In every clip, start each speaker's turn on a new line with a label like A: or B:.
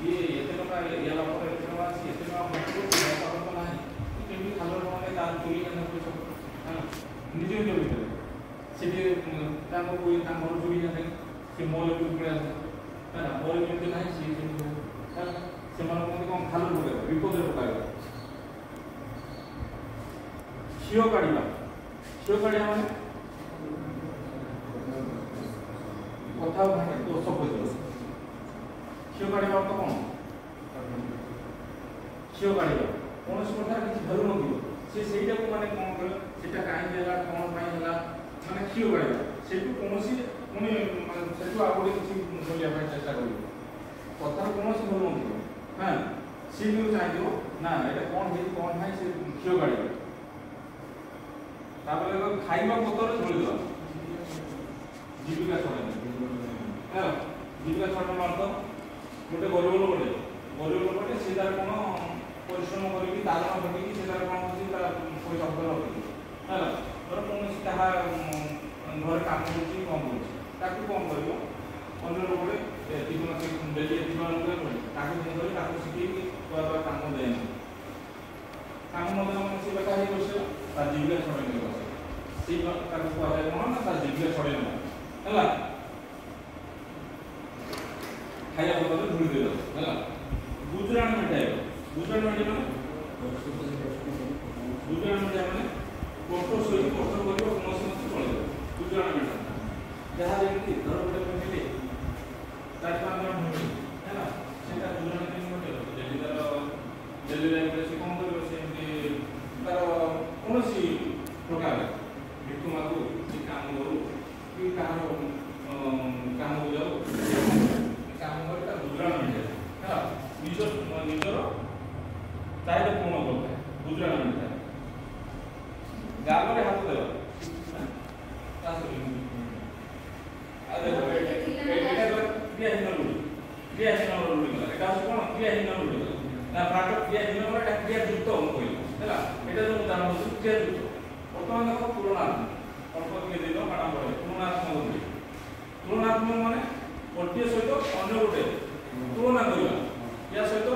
A: ଇଏ ଏତେ ଟଙ୍କା, ୟା ବାପର ଏତେ ଟଙ୍କା ଅଛି, ଏତେ ଟଙ୍କା ଖର୍ଚ୍ଚ କରୁଛି, ମୋ ପାଖରେ ତ ନାହିଁ, କେମିତି ଖାଲରେ ଟଙ୍କା ତାର ଚୋରି କାମ ପଇସା ହେଲା ନିଜ ନିଜ ଭିତରେ। ସେଠି ତାଙ୍କ ତାଙ୍କ ଘରୁ ଚୋରି ଯାଆନ୍ତି, ସେ ମୋ ଲେବୁଲକୁ ପଳେଇ ଆସେ ହେଲା, ମୋର ଯେମିତି ନାହିଁ ସିଏ ସେମିତି ହେଲା। ସେମାନଙ୍କୁ କୁହନ୍ତି କ'ଣ? ଖାଲରେ ପକାଇବା, ବିପଦରେ ପକାଇବା। ଖିଅ କାଢ଼ିବା। ଖିଅ କାଢ଼ିବା ମାନେ କଥା ଭାଙ୍ଗି ଦୋଷ ଖୋଜିବ। ଖିଅ କାଢ଼ିବା ଅର୍ଥ କ'ଣ? ଖିଅ କାଢ଼ିବା, କୌଣସି କଥାରେ କିଛି ଭ୍ୟାଲୁ ନଥିବ, ସେ ସେଇଟାକୁ ମାନେ କ'ଣ କରିବ, ସେଇଟା କାହିଁକି ହେଲା, କ'ଣ ପାଇଁ ହେଲା, ମାନେ ଖିଅ କାଢ଼ିବା। ସେଇଠୁ କୌଣସି ପୁଣି ମାନେ ସେଠୁ ଆଉ ଗୋଟେ କିଛି ଖୋଲିବା ପାଇଁ ଚେଷ୍ଟା କରିବ। କଥାର କୌଣସି ଭ୍ୟାଲୁ ନଥିବ, ହଁ, ସିଏ କିନ୍ତୁ ଚାହିଁଥିବ ନା ଏଇଟା କ'ଣ ହେଇଛି କ'ଣ ନାହିଁ, ସେ ଖିଅ କାଢ଼ିବ। ତାପରେ ଖାଇବା ପତରେ ଝୋଳିଦେବା, ଜୀବିକା ଛଡ଼େଇ ହେଲା। ଜୀବିକା ଛଡ଼େଇବା ଅର୍ଥ ଗୋଟେ ଗରିବ ଲୋକଟେ, ଗରିବ ଲୋକଟେ, ସେ ତାର କ'ଣ ପରିଶ୍ରମ କରିକି ଦାଦନ ଖଟିକି ସେ ତାର କ'ଣ କରୁଛି, ତାର ପଇସା ପତ୍ର ରଖିଛି ହେଲା। ଧର କୌଣସି କାହା ଘରେ କାମ କରୁଛି, କ'ଣ କରୁଛି, ତାକୁ କ'ଣ କରିବ ଅନ୍ୟ ଲୋକଟେ, ଏତିକି ମାସ ଡେଲି ଏତିକି ଟଙ୍କା ରୋଜଗାର କରୁଛି, ତାକୁ କ'ଣ କରିବ, ତାକୁ ଶିଖେଇକି କହିବା କାମ ଦେନି। କାମ ନ ଦେଲା ମାନେ ସେ ବେକାର ହେଇ ବସିଲା, ତା ଜୀବିକା ଛଡ଼େଇ ନେବ। ସେଇ ତାକୁ କୁହାଯାଏ କ'ଣ ନା ତା ଜୀବିକା ଛଡ଼େଇ ନେବା ହେଲା, ଖାଇବା ବଦଳରେ ଧୂଳି ଦେଇଦେବ ହେଲା। ଗୁଜୁରାଣ ମେଣ୍ଟାଇବା। ଗୁଜୁରାଣ ମେଣ୍ଟାଇବା ମାନେ, ଗୁଜୁରାଣ ମେଣ୍ଟାଇବା ମାନେ କଷ୍ଟ ସହିତ କଷ୍ଟ କରିବ, କୌଣସି ମତେ ଚଳିବ। ଗୁଜୁରାଣ ମେଣ୍ଟା ଯାହା ଯେମିତି, ଧର ଗୋଟେ ଫ୍ୟାମିଲି ଚାରି ପାଞ୍ଚ ଜଣ ଫ୍ୟାମିଲି ହେଲା, ସେଟା ଗୁଜୁରାଣ କେମିତି ମେଣ୍ଟେଇବ? ଡେଲି ତାର ଡେଲି ଲାଇଫରେ ସେ କ'ଣ କରିବ? ସେମିତି ତାର କୌଣସି ପ୍ରକାର ଭିକ ମାଗୁ କି କାମ କରୁ କି କାହାର କାମକୁ ଯାଉ, କାମ କରି ତା ଗୁଜୁରାଣ ମେଣ୍ଟାଏ ହେଲା, ନିଜ ନିଜର ଚାହିଦା ପୂରଣ କରିଥାଏ, ଗୁଜୁରାଣ ମେଣ୍ଟାଏ। ଗାଲରେ ହାତ ଦେବା। ଆଉ ଦେଖ, ଏଇଟା କ୍ରିୟାହୀନ ରୂଢ଼ି, କ୍ରିୟାହୀନ ରୂଢ଼ି ଗଲା। ଏଇଟା ହଉଛି କ'ଣ? କ୍ରିୟାହୀନ ରୂଢ଼ି ଗଲା ନା ଫାଟ କ୍ରିୟାହୀନ ଗଲା, ଏଇଟା କ୍ରିୟାଯୁକ୍ତ ମୁଁ କହିଲି ହେଲା। ଏଇଟା ଯୋଉ ଉଦାହରଣ ଦେଉଛି କ୍ରିୟାଯୁକ୍ତ। ବର୍ତ୍ତମାନ ଦେଖ ତୁଳନାତ୍ମକ, ଅଳ୍ପ ଟିକେ ଦେଇଦେବ ମ୍ୟାଡ଼ାମ ପଢ଼େ। ତୁଳନାତ୍ମକ ରୂଢ଼ି। ତୁଳନାତ୍ମକ ମାନେ ଗୋଟିଏ ସହିତ ଅନ୍ୟ ଗୋଟେ ତୁଳନା କରିବା, ୟା ସହିତ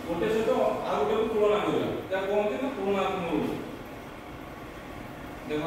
A: ଗୋଟେ ସହିତ ଆଉ ଗୋଟେକୁ ତୁଳନା କରିବା, ତାକୁ କୁହନ୍ତି ନା ତୁଳନାତ୍ମକ ରୂଢ଼ି। ଦେଖ,